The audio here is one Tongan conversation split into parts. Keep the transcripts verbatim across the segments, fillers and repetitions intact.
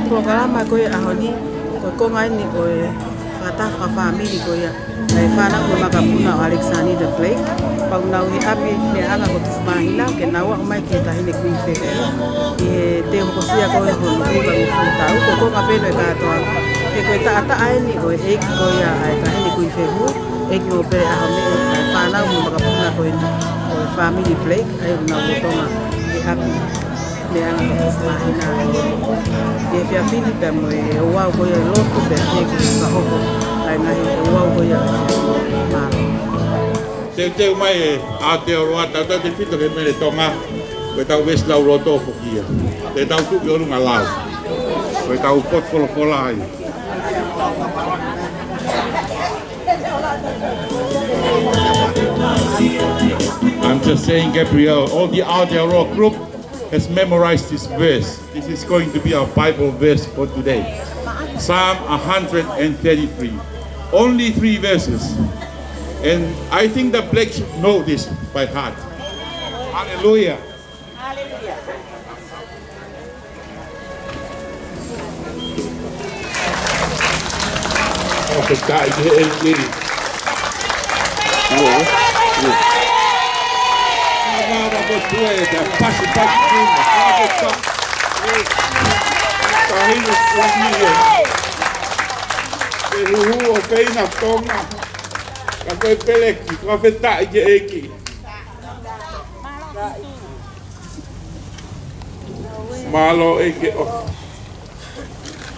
Polokalama ko ia ʻaho ni, ko e konga eni ʻo e fakataha fakafāmili ko ia ʻa e fānau mo e makapuna ʻo ʻAlekisānita Blake. Pea ʻoku nau ʻi he ʻapi meʻaʻanga ko Tufumāhina ke nau aʻu mai ki he Taʻahine Kuini Fehuhu ʻi he teu hokosia ko ia hono ʻuluaki hongofulu taʻu. Ko e konga pē eni ʻo e kātoanga, he ko e taʻataʻa eni ʻo e ʻeiki ko ia ʻa e Taʻahine Kuini Fehuhu, ʻEiki Mōpele ʻAhomeʻe, ʻa e fānau mo e makapuna ko eni ʻo e fāmili Blake, ʻa ia ʻoku nau lolotonga ʻi he ʻapi meʻaʻanga ko Tufumāhina ʻi he efiafi ni, pea mo e ouau ko ia e lotu pea mo e fakahoko ʻa e ngaahi ouau ko ia. Mālō. Teuteu mai ʻe Aotearoa, tautautefito ki he Mele Tonga, ko ʻetau veesi lauloto foki ia. Te tau tuʻu ʻi ʻolunga lau. Ko ʻetau potu folofola ia. I'm just saying, Gabriel, all the Aotearoa group has memorized this verse. This is going to be our Bible verse for today. Psalm a hundred and thirty-three. Only three verses. And I think the Blake should know this by heart. Hallelujah. Hallelujah. ʻOku tau ʻi he ʻEiki. Ua, ua. Ua, ua, ua, ua, ua, pasipasi, ua, ua, ua. Taʻahine Kuini ē. Fehuhu ʻofeina Tonga. Ka ko e Peleki, fakafetaʻi ki he ʻEiki. Mālō ʻEiki ʻo.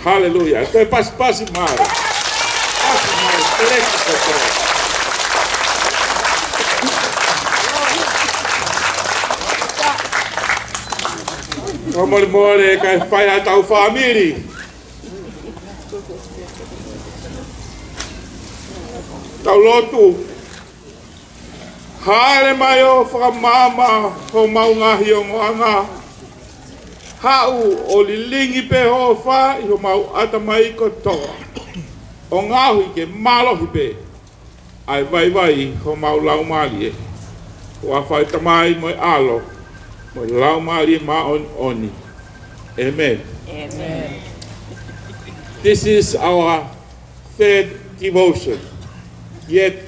Haleluia. Toe pasipasi mai. Pasi mai. Peleki kotoa. Fakamolemole kae fai ʻetau fāmili. Tau lotu. Hāʻele mai ʻo fakamaama homau ngaahi ongoʻanga. Haʻu ʻo lilingi pē hoʻo ʻofa ʻi homau ʻatamai kotoa. ʻO ngaohi ke mālohi pē ʻa e vaivai homau laumālie. ʻOfa ʻa e Tamai mo e ʻAlo mo e Laumālie Māʻoniʻoni. ʻĒmeni. ʻĒmeni. This is our third devotion. Yet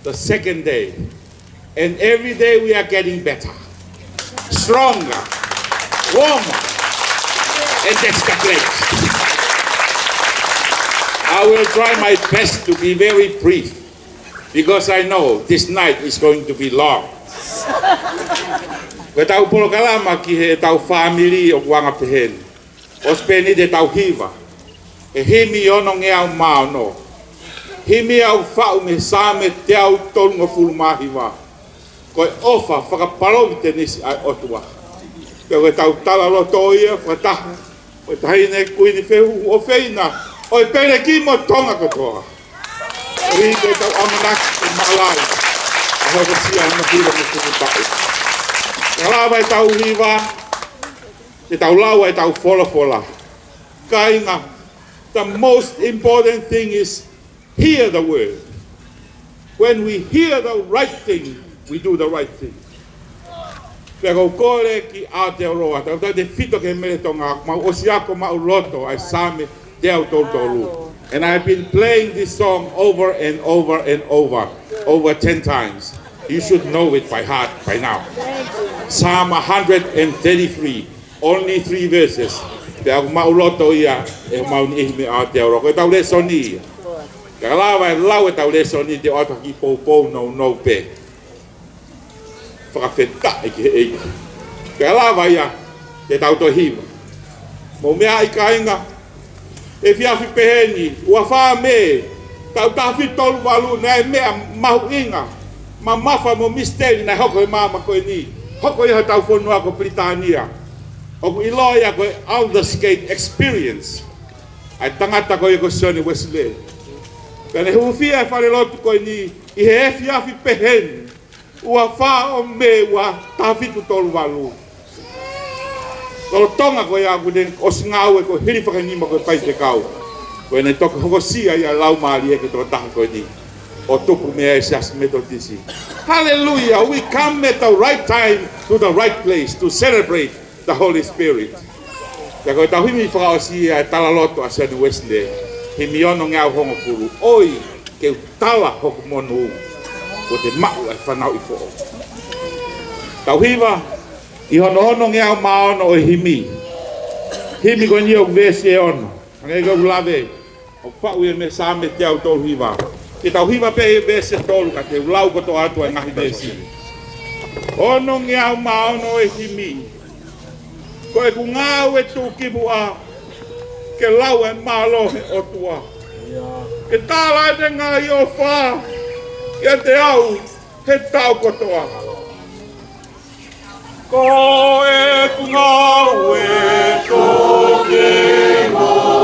the second day. And every day we are getting better, stronger, warmer, and that's the great. I will try my best to be very brief because I know this night is going to be long. Ko ʻetau polokalama ki heʻetau fāmili ʻoku anga pehē ni. ʻOsi pē eni te tau hiva he himi ono ngeau mā ono. Himi ʻoku faʻu mei he Saame teau tolungofulu mā hiva. Ko e ʻofa fakapalōvitenisi ʻa e ʻOtua. Pea ko ʻetau talaloto ia fakataha mo e Taʻahine Kuini Fehuhu ʻofeina ʻo e Peleki mo Tonga kotoa. Ko e himi ʻetau ʻamanaki ʻe maʻalahi ʻa e hokosia hono hiva mo e kupu taʻu. Ka lava ʻetau hiva, te tau lau ʻetau folofola. Kāinga, the most important thing is hear the word. When we hear the right thing, we do the right thing. Pea ʻoku ou kole ki Aotearoa, tautautefito ki he Mele Tonga, mau ʻosi ako maʻuloto ʻa e Saame teau tolu tolu. And I've been playing this song over and over and over, over ten times. You should know it by heart by now. Psalm a hundred and thirty-three, only three verses. Pea ʻoku maʻuloto ia ʻe homau niʻihi mei Aotearoa. Ko ʻetau lēsoni ia. Ka lava e lau ʻetau lēsoni te u ʻoatu ha kiʻi poupou nounou pē. Fakafetaʻi ki he ʻEiki. Ka lava ia, te tau toe hiva. Mou meaʻi kāinga, efiafi pehē ni, ua fā Mē, taʻu taha fitu tolu valu, naʻe meʻa mahuʻinga, mamafa mo misiteli naʻe hoko he māmani ko eni. Hoko ia hotau fonua ko Pilitānia. ʻOku ʻiloa ia ko e Aldersgate Experience. ʻA e tangata ko ia ko Sione Uesilē. Pea ne hūfia e falelotu ko eni ʻi he efiafi pehē ni. Ua fā ʻo Mē ua taha fitu tolu valu. Lolotonga ko ia ʻoku ne ʻosi ngāue ko e hilifakinima ko e faifekau. Ko ʻene toki hokosia ia e laumālie ki he tokotaha ko eni. ʻO tupu mei ai e Siasi Metotisi. Hallelujah. We come at the right time to the right place to celebrate the Holy Spirit. Pea ko ʻetau himi fakaʻosi ʻa e talaloto ʻa Sione Uesilē, himi ono ngeau hongofulu: ʻOi, ke u tala hoku monū, kuo te maʻu ʻa e fanauʻi foʻou. Tau hiva ʻi hono ono ngeau mā ono ʻo e himi. Himi ko eni ʻoku veesi ʻe ono. Hangē ko ʻeku lave, ʻoku faʻu ia mei he Saame teau tolu hiva. Ke tau hiva pē ʻi he veesi ʻe tolu, ka te u lau kotoa atu ʻa e ngaahi veesi. Ono ngeau mā ono ʻo e himi. Ko ʻeku ngāue tuʻukimuʻa ke lau e mālō ʻo e ʻOtua, ke tala ʻene ngaahi ʻofa kiate au he taʻu kotoa. Ko ʻeku ngāue tuʻukimuʻa.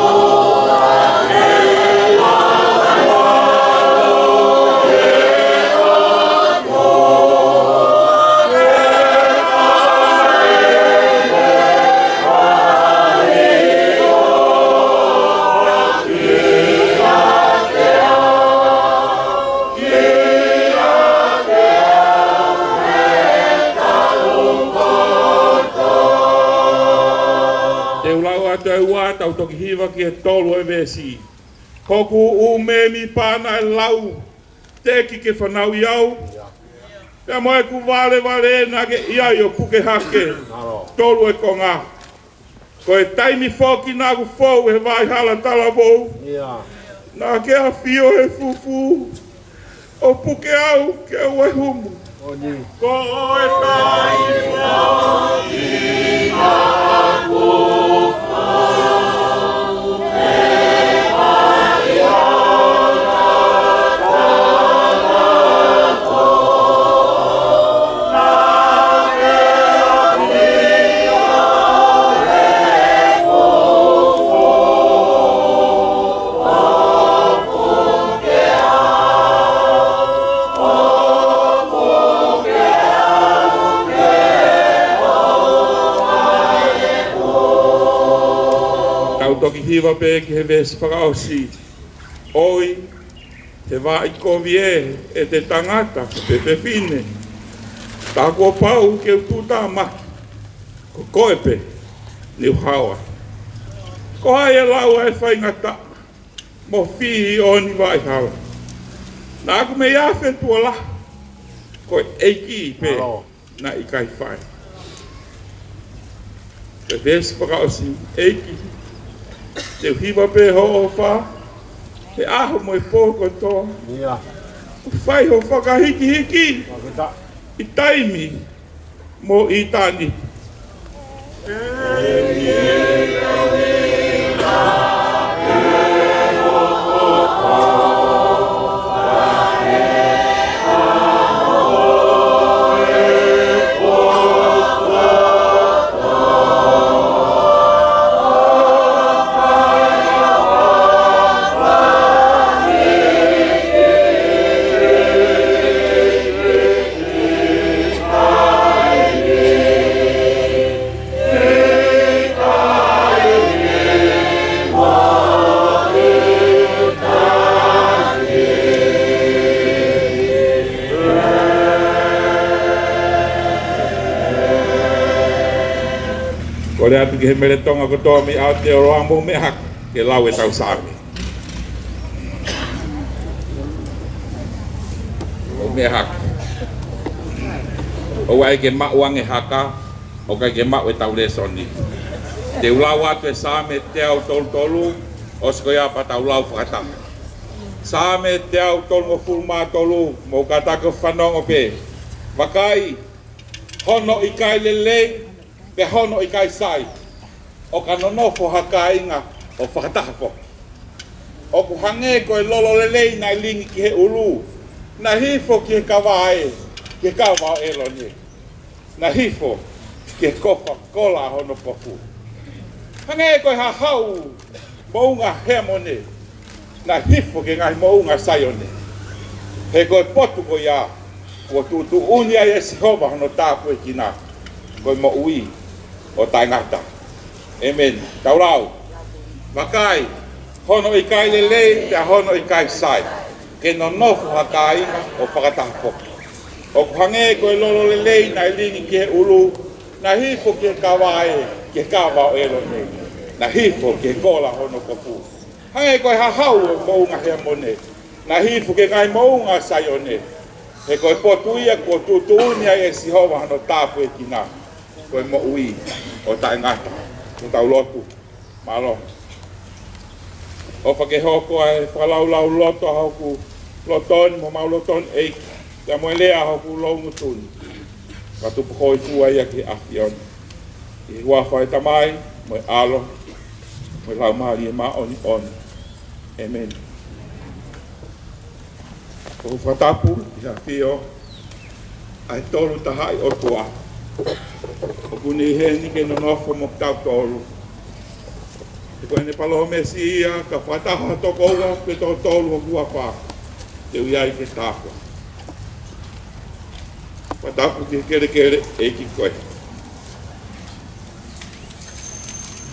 Te u lau atu e ua, tau toki hiva ki he tolu ʻo e veesi. Ko hoku ʻū mēmipa naʻe lau teki ke fanauʻi au, pea mo ʻeku valevale naʻa ke ʻi ai ʻo puke hake. Tolu e konga. Ko e taimi foki naʻa ku fou he vaʻa hala talavou, naʻa ke ʻafio he fufū ʻo puke au ke u ʻalu ʻo humu. Ko e taimi foki naʻa ku fou he vaʻa hala talavou, naʻa ke ʻafio he fufū ʻo puke au, ʻo puke au ke u ʻalu ʻo humu. Tau toki hiva pē ki he veesi fakaʻosi. ʻOi, he vaʻi kovi ē, ʻe te tangata pe fefine, tā kuo pau ke u tuʻutāmaki, ko koe pē ne u hao ai. Ko hai ʻe lau ʻa e faingataʻa mo fili ʻo ʻene vaʻa hala? Naʻa ku mei afe tuʻo lahi, ko e ʻEiki pē naʻe ʻikai fai. Ko e veesi fakaʻosi. ʻEiki, te u hiva pē hoʻo ʻofa he ʻaho mo e pō kotoa. ʻO fai hoʻo fakahīkihiki ʻi taimi mo ʻitāniti. Kole atu ki he mele Tonga kotoa mei Aotearoa, mou meʻa hake ke lau ʻetau Saame. Mou meʻa hake. ʻOua ʻe ke maʻu ange haka, ʻo ʻikai ke maʻu ʻetau lēsoni. Te u lau atu e Saame teau tolu tolu, ʻosi ko ia pea tau lau fakataha. Saame teau tolungofulu mā tolu, mou kātaki ʻo fanongo pē. Vakai, hono ʻikai lelei, pea hono ʻikai sai, ʻo ka nonofo ha kāinga ʻo fakataha foki. ʻOku hangē ko e lolo lelei naʻe lingi ki he ʻulu, naʻe hifo ki he kava ē, ki he kava ʻo ʻĒlone, naʻe hifo ki he kofa kola ʻa hono pofu. Hangē ko e hahau moʻunga Heamone, naʻe hifo ki he ngaahi moʻunga Saione. He ko e potu ko ia kuo tuʻutuʻuni ai ʻe Sihova hono tāpuekina, ko e moʻui ʻo taʻengata. ʻĒmeni. Tau lau. Vakai, hono ʻikai lelei, pea hono ʻikai sai, ke nonofo ha kāinga ʻo fakataha foki. ʻOku hangē ko e lolo lelei naʻe lingi ki he ʻulu, naʻe hifo ki he kava ē, ki he kava ʻo ʻĒlone, Naʻe hifo ki he kola hono kofu, hangē ko e hahau ʻo e moʻunga Heamone. Naʻe hifo ki he ngaahi moʻunga ʻo Saione. He ko e potu ia kuo tuʻutuʻuni ai ʻe Sihova hono tāpuekina, ko e moʻui ʻo taʻengata. Ke tau lotu. Mālō. ʻOfa ke hoko ʻa e fakalaulauloto ʻa hoku loto ni mo homau loto ni, ʻEiki, pea mo e lea ʻa hoku loungutu ni, ka tupu hōifua ia ki he ʻAfiona. ʻI he huafa ʻo e Tamai, mo e ʻAlo, mo e Laumālie Māʻoniʻoni. ʻĒmeni. ʻOku ou fakatapu ʻi he ʻafio ʻa e Tolutahaʻi ʻOtua ʻoku ne ʻi heni ke nonofo mo kitautolu. He ko ʻene palōmesi ia, ka fakataha ha toko ua pe toko tolu ʻi hoku huafa, te u ʻi ai ke tāpuakiʻi. Fakatapu ki he kelekele ʻeiki ko ē.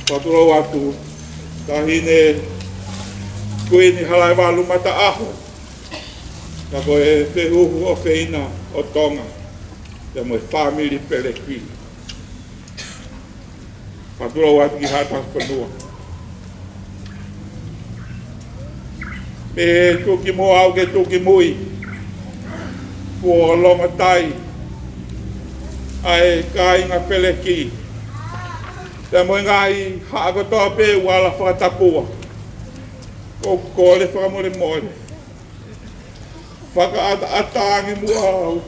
Fakatulou atu, Taʻahine Kuini Halaevalu Mataʻaho, ka ko e Fehuhu ʻofeina ʻo Tonga, pea mo e fāmili Peleki. Fakatulou atu ki Haʻa Tahafonua. Mei he tuʻu ki muʻa ʻo aʻu ki he tuʻu ki mui, kuo longotai ʻa e kāinga Peleki, pea mo e ngaahi haʻa kotoa pē ʻoku ala fakatapua. ʻOku ou kole fakamolemole, fakaʻataʻatā ange muʻa au.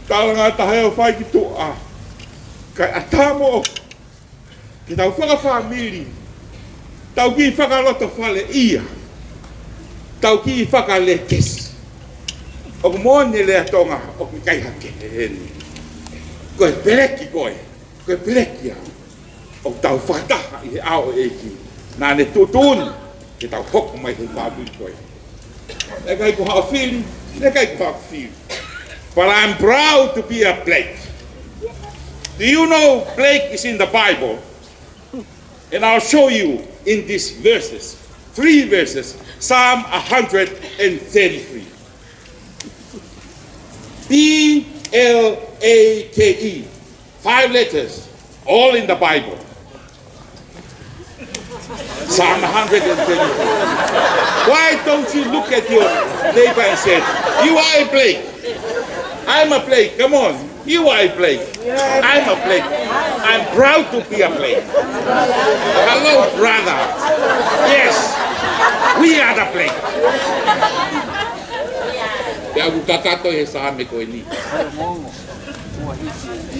Talangataha ʻo fai ki tuʻa, kae ʻatā moʻoku ke tau fakafāmili, tau kiʻi fakalotofale ia, tau kiʻi fakalekesi. ʻOku moʻoni e lea Tonga, ʻoku ʻikai ha kehe heni. Ko e Peleki koe, ko e Peleki au. ʻOku tau fakataha ʻi he ʻao ʻo e ʻEiki, naʻa ne tuʻutuʻuni ke tau hoko mai he fāmili ko ē. Naʻe ʻikai ko haʻo fili, naʻe ʻikai ko haʻo fili. But I'm proud to be a Blake. Do you know Blake is in the Bible? And I'll show you in these verses, three verses, Psalm a hundred and thirty-three. B L A K E. Five letters, all in the Bible. Psalm a hundred and thirty-three. Why don't you look at your neighbor and say, "You are a Blake. I'm a Blake. Come on. You are a Blake. I'm a Blake. I'm proud to be a Blake." Hello, brother. Yes, we are the Blake. Pea ʻoku kakato he Saame ko eni.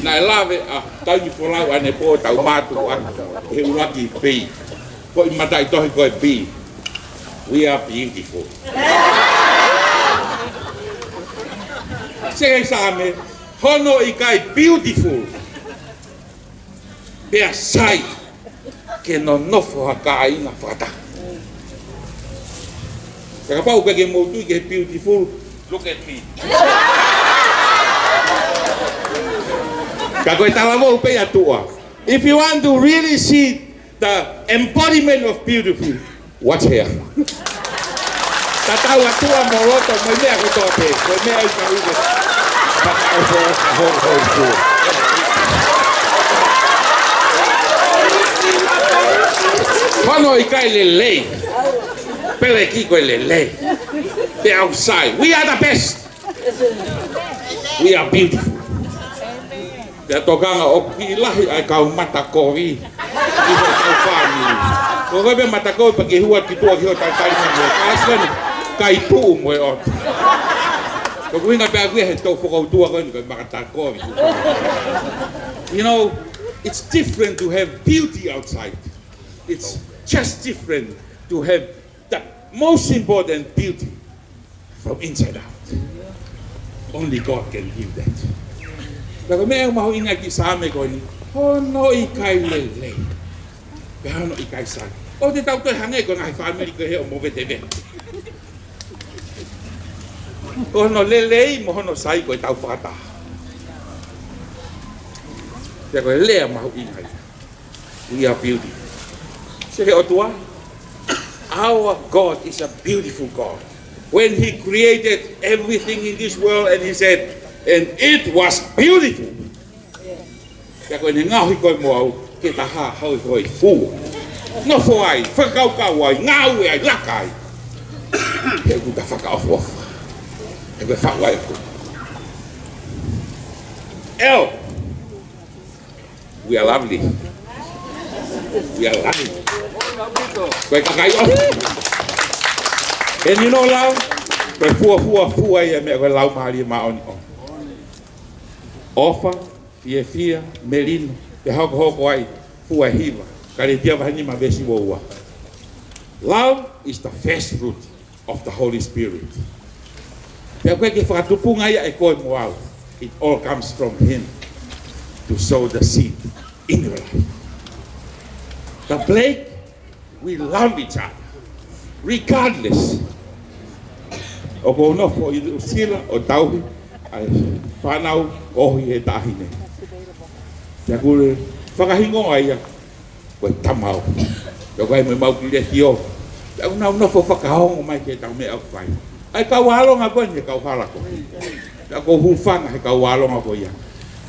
Naʻe lave ʻa Taimi Folau ʻanepō, tau mātuku ʻaki he ʻuluaki B. Ko e mataʻitohi ko e B. We are beautiful. Sai e Saame, hono ʻikai beautiful, pea sai ke nonofo ha kāinga fakataha. Ka kapau ʻoku ʻikai ke mou tui ki he beautiful, look at me. Ka ko e talavou pē ia tuʻa. If you want to really see the embodiment of beautiful, watch here. Tatau ʻa tuʻa mo loto mo e meʻa kotoa pē, ko e meʻa ʻoku tau ʻilo. Tatau ko e ka hou hou tuʻa. Hono ʻikai lelei. Peleki ko e lelei. Pea ʻoku sai. We are the best. We are beautiful. Pea tokanga ʻoku kiʻi lahi ʻa e kau matakovi ʻi hotau fāmili. Ko koe pē matakovi pea ke hū atu ki tuʻa ki hotau tali mai mo e kāsani, kai tuʻu mo e ʻotu. Ko e ʻuhinga pē ʻoku ʻi ai he tau fokoutua ko eni ko e matakovi. You know, it's different to have beauty outside. It's just different to have the most important beauty from inside out. Only God can give that. Pea ko e meʻa mahuʻinga ki he Saame ko eni, hono ʻikai lelei. Pea hono ʻikai sai. ʻOua te tau toe hangē ko e ngaahi fāmili ko ē ʻoku movetevete. Ko hono lelei mo hono sai ko e tau fakataha. Pea ko e lea mahuʻinga ia. We are beautiful. Sai e ʻOtua, our God is a beautiful God. When he created everything in this world and he said, "And it was beautiful." Pea ko ʻene ngaohi koe mo au, Ke taha hau e hoi fua. Nofo ai, fakakaukau ai, ngāue ai, laka ai. He ʻoku ta fakaʻofoʻofa. He ko e faʻu ai ʻoku. L. We are lovely. We are lovely. Ko e kakai ʻofa. And you know love, ko e fuofua fua ia e meʻa ko e Laumālie Māʻoniʻoni. ʻOfa, fiefia, melino, pea hokohoko ai, fua ʻe hiva, Kalētia vahe nima veesi ua ua. Love is the first fruit of the Holy Spirit. Pea ko e ke fakatupunga ia ʻe koe mo au. It all comes from him to sow the seed in your life. The Blake, we love each other, regardless. ʻOku ou nofo ʻi Nuʻusila ʻo tauhi ʻa e fānau ʻoku ʻi he taʻahine. Pea ʻoku ou fakahingoa ia ko e tama ʻoku. Pea ʻoku ʻi ai mo ʻemau kiʻi letiō. Pea ʻoku nau nofo fakaongo mai ki heʻetau meʻa ʻoku fai. ʻA e kau ʻālonga ko eni he kauhala ko. Pea ʻoku ou hūfanga he kau ʻālonga ko ia.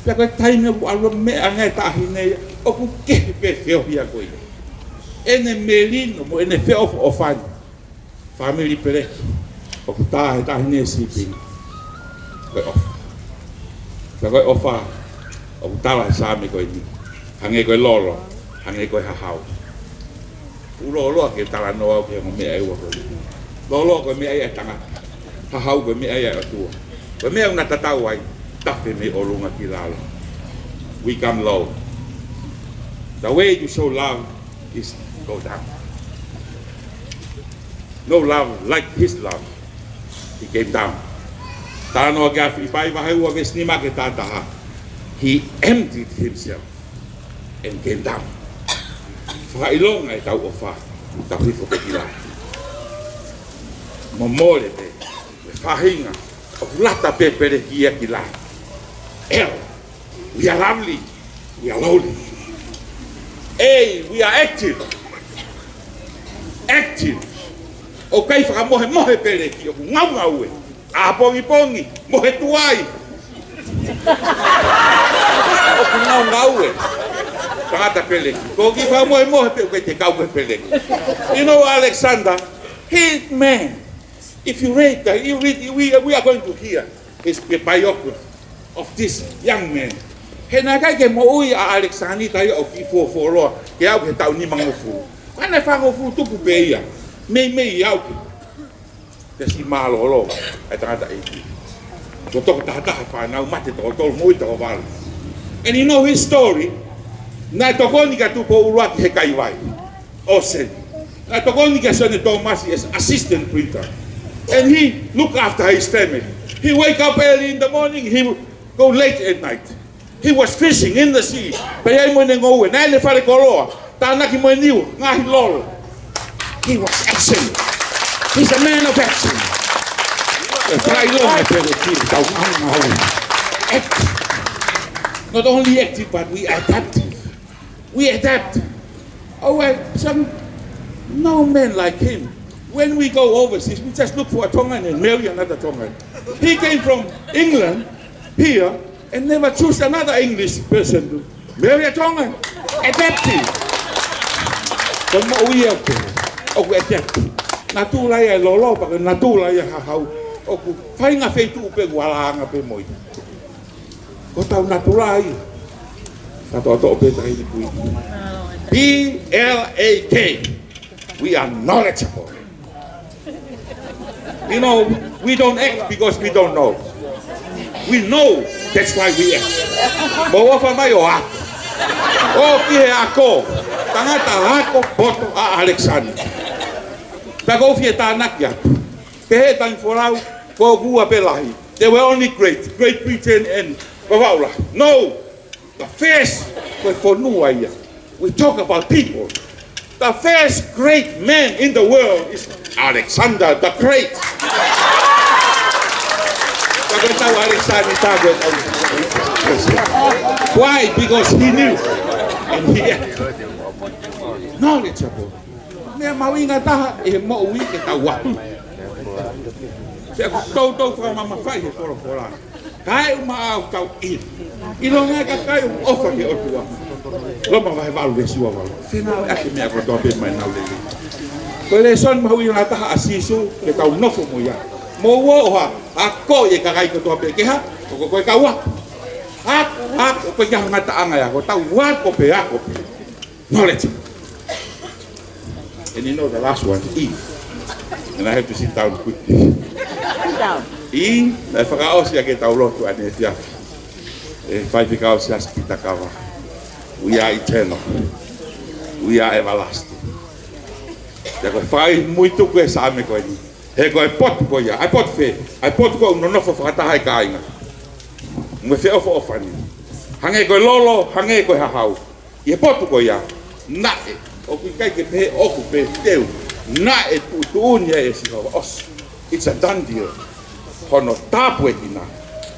Pea ko e taimi ʻoku ʻalu meʻa ange e taʻahine ia, ʻoku kehe pē feohi ia ko ia. ʻEne melino mo ʻene feʻofoʻofani. Fāmili Peleki, ʻoku tā he taʻahine sīpinga. Ko e ʻofa. Pea ko e ʻofa, ʻoku tala he Saame ko eni. Hangē ko e lolo, hangē ko e hahau. ʻOku loloa ke talanoa au ki he ongo meʻa ʻe ua ko eni. Lolo ko e meʻa ia ʻa e tangata. Hahau ko e meʻa ia ʻa e ʻOtua. Ko e meʻa ʻoku na tatau ai, tafe mei ʻolunga ki lalo. We come low. The way you show love is go down. No love like his love. He came down. Talanoa ki ai Filipai vahe ua veesi nima ki he taha taha. He emptied himself and came down. Fakaʻilonga ʻetau ʻofa, tau hifo pē ki lalo. Momole pē, mo e faʻahinga, ʻoku lata pē Peleki ia ki lalo. L, we are lovely, we are lowly. A, we are active. Active. ʻOku ʻikai fakamohemohe Peleki, ʻoku ngaungaue. ʻApongipongi, mohe tuai. ʻOku ngaungaue. Tangata Peleki. Ko e kiʻi fakamohemohe pē ʻoku ʻikai te kau ko e Peleki. You know Alexander, he, man, if you read that, you read, we, we are going to hear his biography of this young man. He naʻe ʻikai ke moʻui ʻa Alexander ia ʻo kiʻi fuofuoloa, ke aʻu ki he taʻu nimangofulu. Ka naʻe fāngofulu tupu pē ia. Meimei aʻu ki he siʻi mālōlō ʻa e tangata ʻeiki. Ko e toko taha taha fānau, mate toko tolu, moʻui toko valu. And you know his story, naʻe tokoni kia Tupou ʻUluaki he kaivai. Ocean. Naʻe tokoni kia Sione Tōmasi as assistant printer. And he look after his family. He wake up early in the morning, he go late at night. He was fishing in the sea. Pea ʻi ai mo ʻene ngoue, naʻe ʻi ai ʻene fale koloa. Tānaki mo e niu, ngaahi lolo. He was action. He's a man of action. E fai lo me pego ki tau ngau ngau. Act. Not only active, but we adaptive. We adapt. Oh, well, some, no man like him. When we go overseas, we just look for a Tongan and marry another Tongan. He came from England here and never choose another English person to marry a Tongan. Adaptive. Ko e moʻui ia ʻoku, ʻoku adapt. Natula ia e lolo, pea ko e natula ia e hahau. ʻOku faʻahinga feituʻu pē ʻoku ala anga pē mo ia. Ko hotau natula ia. Ka toʻotoʻo pē tahi ni kui. B L A K. We are knowledgeable. You know, we don't act because we don't know. We know, that's why we act. Mou ʻofa mai ʻo ako. ʻOku ʻi he ako. Tangata ako poto ʻa Alexander. Pea ʻoku ou fie tānaki atu. Pehē ʻe Tangi Folau, ko e ua pē lahi. They were only great, Great Britain and Vavaʻu Lahi. No! The first, ko e fonua ia. We talk about people. The first great man in the world is Alexander the Great. Ka ko e tau Alexander, ko e tau. Why? Because he knew. And he acted. Knowledgeable. Meʻa mahuʻinga taha ʻi he moʻui ke tau ako. Pea ʻoku toutou fakamamafaʻi he folofola. Kae ʻumaʻā ʻoku tau ʻilo. ʻIlonga e kakai ʻoku ʻofa ki he ʻOtua. Loma vahe valu veesi ua valu. Fengāueʻaki e meʻa kotoa pē maʻa ʻenau lelei. Ko e lēsoni mahuʻinga taha ʻa Sīsū ke tau nofo mo ia. Mou ō ʻo akoʻi e kakai kotoa pē ke hā, ʻoku ko e kau ako. Ako, ako, ʻoku ʻikai ha ngataʻanga ia, ko ʻetau ako pē, ako pē. Knowledge. And you know the last one, E. And I have to sit down quickly. Sit down. E, naʻe fakaʻosi ʻaki ʻetau lotu ʻaneefiafi ʻe he faifekau Siaosi Pita Kava. We are eternal. We are everlasting. Pea ko e fakaʻimuituku e Saame ko eni. He ko e potu ko ia, ʻa e potu fē, ʻa e potu ko ē ʻoku nonofo fakataha e kāinga mo e feʻofoʻofani. Hangē ko e lolo, hangē ko e hahau. ʻI he potu ko ia, naʻe, ʻoku ʻikai ke pehē ʻoku pē teu, naʻe tuʻutuʻuni ai ʻe Sihova, ʻosi. It's a done deal. Hono tāpuekina,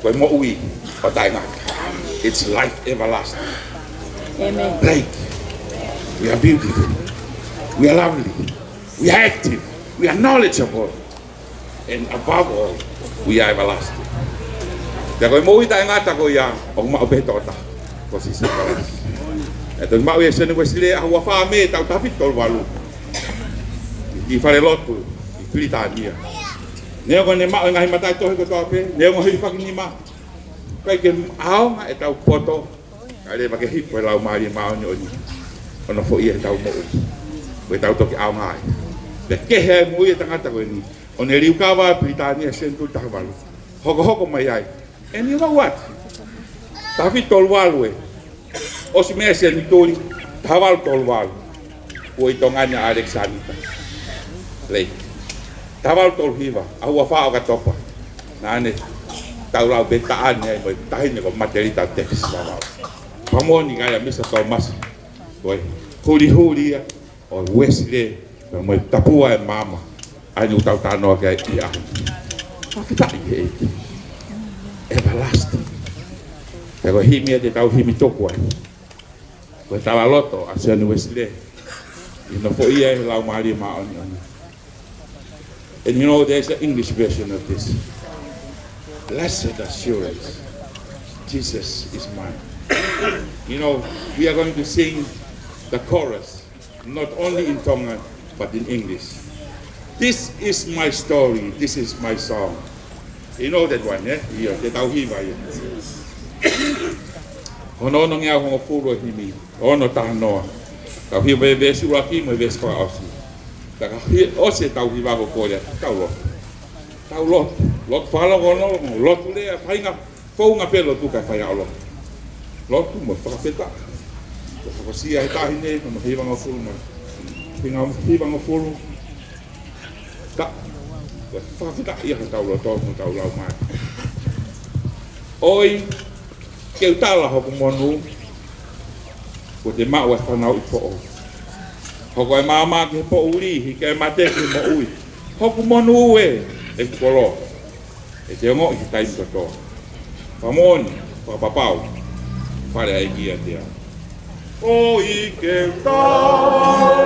ko e moʻui ʻo taʻengata. It's life everlasting. Amen. Blake, we are beautiful. We are lovely. We are active. We are knowledgeable. And above all, we are everlasting. Pea ko e moʻui taʻengata ko ia, ʻoku maʻu pē he tokotaha ko Sīsū Kalaisi. ʻE toki maʻu ʻe Sione Uesilē ʻaho ua fā Mē taʻu taha fitu tolu valu ʻi falelotu ʻi Pilitānia. Neongo ʻene maʻu e ngaahi mataʻitohi kotoa pē, neongo e hilifakinima, ʻikai ke ʻaonga ʻetau poto, kae leva ke hifo e Laumālie Māʻoniʻoni ʻo nofoʻia ʻetau moʻui, ko ʻetau toki ʻaonga ai. Pea kehe e moʻui e tangata ko eni, ʻo ne liukava Pilitānia senituli taha valu. Hokohoko mai ai. And you know what? Taha fitu tolu valu ē, ʻosi meʻa senituli taha valu tolu valu, kuo ʻi Tonga ni ʻa ʻAlekisānita Lake. Taha valu tolu hiva, ʻaho ua fā ʻOkatopa, naʻa ne tau lau pē taʻane ai mo e taʻahine ko Matelita Tekisi Vavau. Pea moʻoni kai ʻa Misa Tōmasi, ko e hulihuli ia ʻo Uesilē, pea mo e tapua e maama, ʻa eni ʻoku tau talanoa ki ai ʻi he ʻaho ni. Fakafetaʻi ki he ʻEiki. Everlasting. Pea ko e himi ia te tau himi tuku ai, ko e talaloto ʻa Sione Uesilē ʻi he nofoʻia ʻe he Laumālie Māʻoniʻoni. And you know, there's an English version of this. Blessed assurance, Jesus is mine. You know, we are going to sing the chorus, not only in Tongan, but in English. This is my story, this is my song. You know that one, eh? ʻIo, te tau hiva ia. Hono onongeau hongofulu e himi, ono taha noa. Tau hiva e veesi ʻuluaki mo e veesi fakaʻosi. Ka ka hi-, ʻosi ʻetau hiva ko ē ia, tau lotu. Tau lotu. Lotu fakalongolongo, lotu lea, faʻahinga founga pē lotu kae fai ʻa e lotu. Lotu mo e fakafetaʻi. Ko e fakasia he taʻahine, ko hono hivangofulu mo e, hinga hivangofulu. Ka, ko e fakafetaʻi ia hotau loto mo hotau laumālie. ʻOi, ke u tala hoku monū, kuo te maʻu e fanauʻi foʻou. Hoko e maama ki he poʻuli, hiki e mate ki he moʻui. Hoku monū ē, ʻeku koloa, ʻe te ongoʻi he taimi kotoa. Fakamoʻoni, fakapapau, fale ʻa e ʻEiki ʻiate au. ʻOi ke u tala.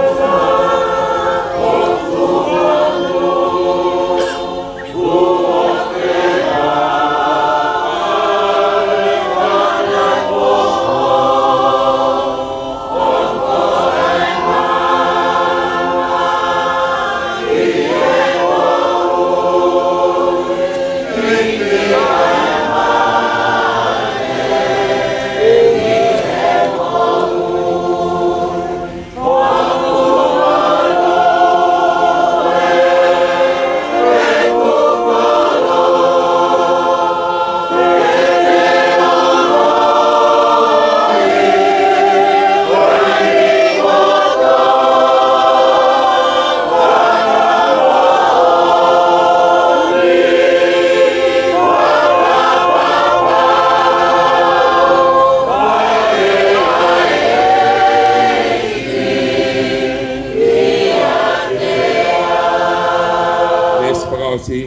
Veesi fakaʻosi.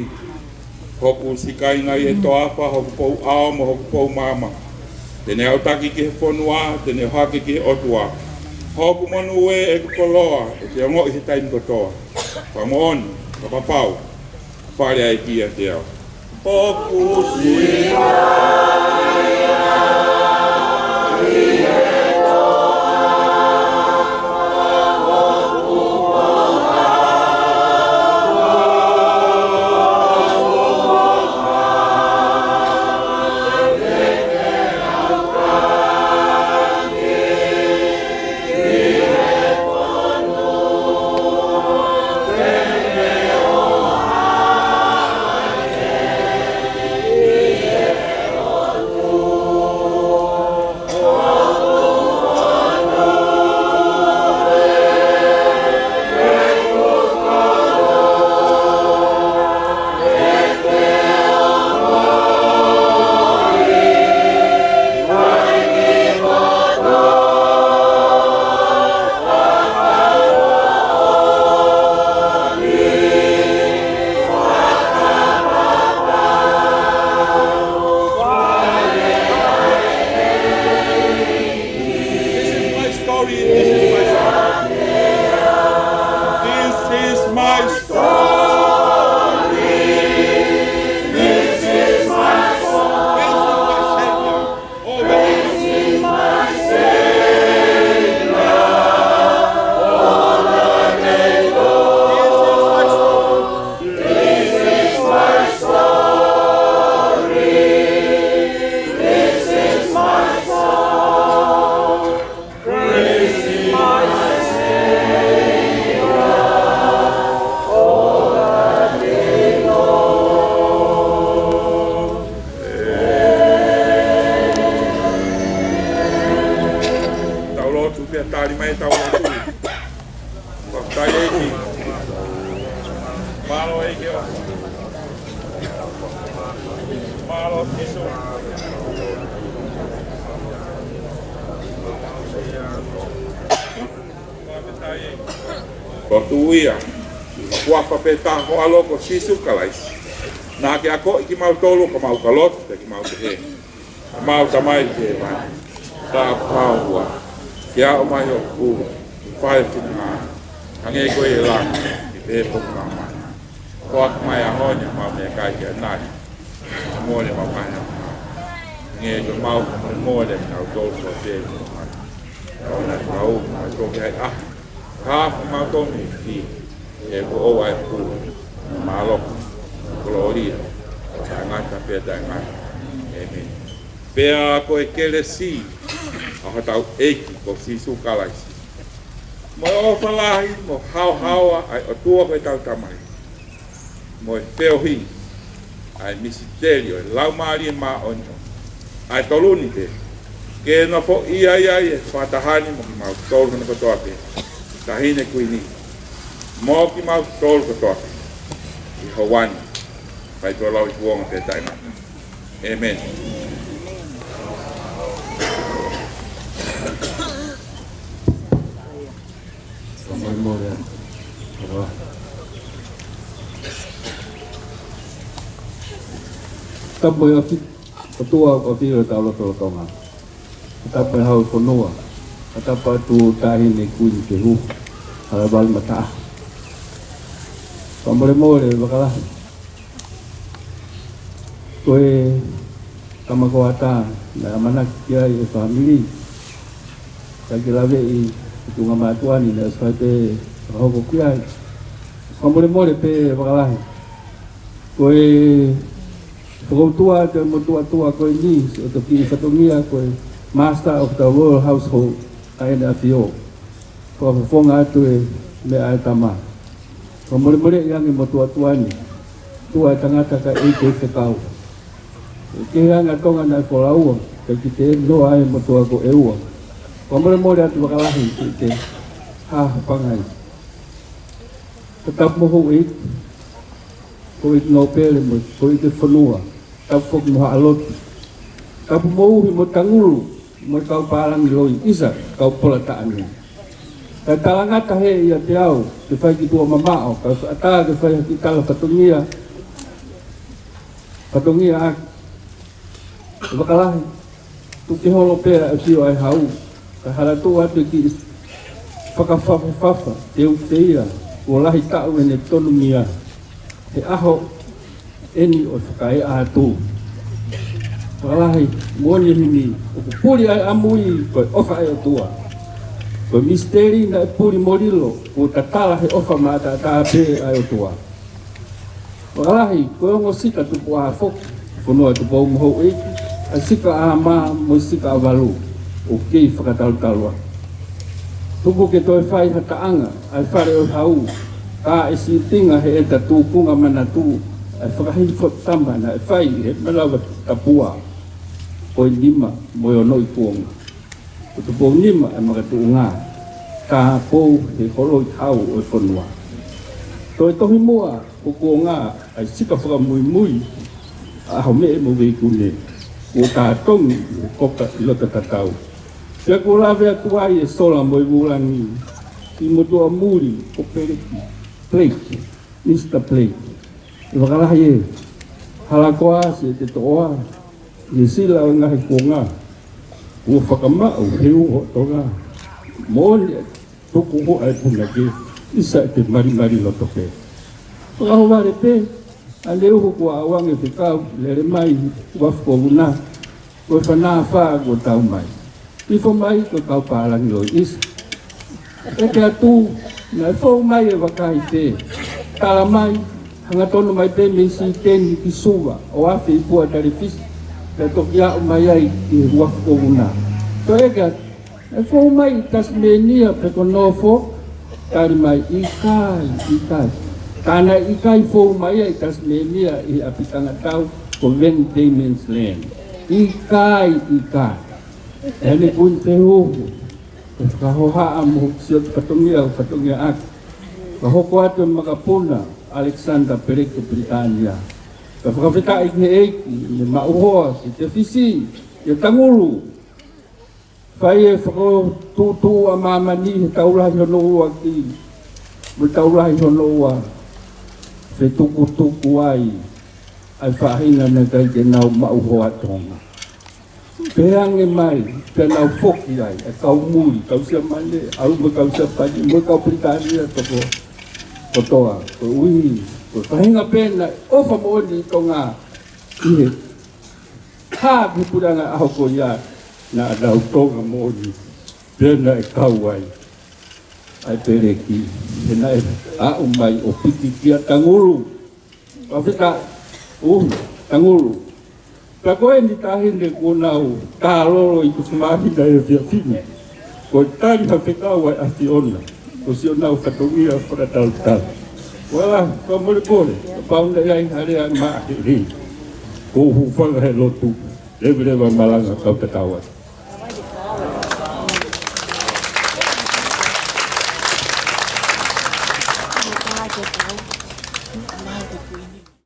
Hoku siʻi kāinga ʻi he toafa, hoku pou ʻao mo hoku pou maama. Te ne aʻutaki ki he fonua, te ne ʻohake ki he ʻOtua. Hoku monū ē, ʻeku koloa, ʻe te ongoʻi he taimi kotoa. Fakamoʻoni, fakapapau, fale ʻa e ʻEiki ʻiate au. Hoku siʻi kāinga ʻi he toafa, ʻEiki. Mālō ʻEiki ʻo. Mālō Sīsū. Ko e tuʻu ia, ko e huafa pē taha ho ʻAlo ko Sīsū Kalaisi. Naʻa ke akoʻi kimautolu ka mau ka lotu pē kimautolu he. Mau Tamai ʻi hēvani, tāpuhā ho huafa, ke aʻu mai hoʻo pule, fai ho finangalo, hangē ko ia ʻi langi, ʻi he pō ko māmani. Foaki mai he ʻaho ni haʻamau meʻakai ki ʻanai. Mole mau kaina. Hangē ko ʻemau fakamolemole kinautolu ʻoku fai feinga. ʻOua naʻa ke fakaʻau kimautolu ki he ʻahiʻahi. Ka ke fakamoʻui kimautolu mei he ʻikai. He ko hoʻo ʻa e pule, mālohi, kolōlia, taʻengata pea taʻengata. ʻĒmeni. Pea ko e kelesi ʻa hotau ʻEiki ko Sīsū Kalaisi, mo e ʻofa lahi mo e haohaoa ʻa e ʻOtua ko ʻetau Tamai, mo e feohi ʻa e misiteli ʻo e Laumālie Māʻoniʻoni, ʻa e tolu ni pē, ke nofoʻia ai ʻi he fakataha ni mo kimautolu hono kotoa pē, Taʻahine Kuini, mo kimautolu kotoa pē, ʻi he ʻaho ni, pea ʻi he lauikuonga pea taʻengata. ʻĒmeni. Fakamolemole. Tapu mo e ʻofa ʻa e ʻOtua ʻoku ʻafio ʻi hotau lotolotonga. Tapu mo e hau fonua. Tapu atu Taʻahine Kuini Fehuhu. Hala Valu Mataʻaho. Fakamolemole, fakalahi. Ko e tama ko ʻAtā, naʻe ʻamanaki ki ai e fāmili. Ka ke laveʻi e tuʻunga mātuʻa ni, naʻe ʻosi fai pē fakahoko ki ai. Fakamolemole pē fakalahi. Ko e fakautua atu e motuʻa tua ko eni, ʻo e toki fatongia ko e Master of the Royal Household, ʻa ʻEne ʻAfio. Fakafofonga atu e meʻa ʻa e tama. Fakamolemoleʻi ange motuʻa tua ni. Tua e tangata ka ʻikai ke fekau. ʻE kehe ange ʻa Tonga naʻe folau, ka ʻikai ke noa ai motuʻa ko ʻEua. Fakamolemole atu fakalahi ke te hā ha pangai. Ka tapu mo houʻeiki, ko e ʻEiki Nōpele mo, ko e ʻEiki Fonua. Tapu foki mo Haʻa Lotu. Tapu mo Uhi mo Tangulu, mo e kau pālangi Loʻi ʻIsa, kau Pola Taʻane. Kae talangata hē ʻiate au, ke fai ki tuʻa mamaʻo, kae ʻatā ke fai ha kiʻi tala fatongia, fatongia ʻaki. Fakalahi, tuku ke holo pē ʻa e ʻafio ʻa e hau, kae hala tuʻu atu e kiʻi fakafafafafa, ke u feia, kuo lahi taʻu ʻene tonumia. He ʻaho eni ʻo e fakaeʻa atu. Fakalahi, moʻoni e himi, ʻoku puli ʻa e ʻamui, ko e ʻofa ʻa e ʻOtua. Ko e misiteli naʻe puli mo lilo, kuo tatala he ʻofa maʻataʻatā pē ʻa e ʻOtua. Fakalahi, ko e ongo sika tupu ʻā foki, fonua Tupou mo houʻeiki, ʻa e sika ʻa mā mo e sika ʻa valu, ʻoku kei fakatalutalu atu. Tuku ke toe fai ha taʻanga, ʻa e fale ʻo e hau, ka ʻe sīpinga heʻeta tūkunga manatu, ʻa e fakahifo tama naʻe fai he manava tapua, ko e nima mo e ono ikuonga. Ko Tupou Nima ʻa e makatuʻunga, ka Pou he holo ʻi hau ʻo e fonua. Toe tohi muʻa, ko e kuonga ʻa e sika fakamuimui, ʻa Homeʻe mo Veikune, kuo tātongi ʻi he koka ʻi loto tatau. Pea kuo lave atu ai e sola mo e vūlangi, ki motuʻa muli ko Peleki, Blake, Mister Blake. ʻE fakalahi ē, hala koā siʻete toʻoa, Nuʻusila ʻo e ngaahi kuonga, kuo fakamaʻu he uho Tonga, moʻoni ʻa e tuku hoʻo ʻa e punake, ʻisa ʻete malimali loto pē. Fakaʻohovale pē, ʻa e uho kuo ʻauange fekau, lele mai, uafu ko Vuna, ko e fanafā kuo tau mai. Hifo mai ko e kau pālangi Loʻi ʻIsa. ʻEke atu, naʻe fou mai e vakai fē. Tala mai, hangatonu mai pē mei Siteni ki Suva, ʻo afe ʻi Pua Talifisi, pea toki aʻu mai ai ki he uafu ko Vuna. Toe ʻeke atu, naʻe fou mai ʻi Tasimenia pe ko Nofo, tali mai ʻikai, ʻikai. Ka naʻe ʻikai fou mai ai ʻi Tasimenia ʻi he ʻapi tangatau ko Van Diemen's Land. ʻIkai, ʻikai. ʻEne Kuini Fehuhu, ko e fakahohaʻa mo hoku siʻoku fatongia, ʻo fatongia ʻaki. Ka hoko atu e makapuna, Alexander Peleki Pilitānia. Ka fakafetaʻi ki he ʻEiki, ne maʻu hoa, ki Tefisi, ʻia Tangulu. Fai e fakatuʻutuʻu ʻa māmani he tau lahi hono ua ki, mo e tau lahi hono ua. Fetukutuku ai, ʻa e faʻahinga naʻe ʻikai ke nau maʻu hoa ʻa Tonga. Pehē ange mai, pea nau foki ai, e kau muli, kau Siamane, ʻalu mo e kau Siapani, mo e kau Pilitānia toko, kotoa, koeʻuhi, ko e faʻahinga pē naʻe ʻofa moʻoni ʻi Tonga, ʻi he, hā ki he puleʻanga ʻaho ko ia, naʻa nau Tonga moʻoni, pea naʻe kau ai, ʻa e Peleki, he naʻe aʻu mai ʻo piki kia Tangulu. Fakafetaʻi, ʻū, Tangulu. Ka ko eni taʻahine kuo nau kālolo ʻi tuʻa māmani ʻi he efiafi ni. Ko e tali ha fekau ʻa e ʻAfiona. Ko siʻonau fatongia fakatalutala. Vala, ka mole kole, kapau naʻe ʻi ai ha lea maʻa he lei. Ko u hūfanga he lotu, leveleva malanga kau tatau atu.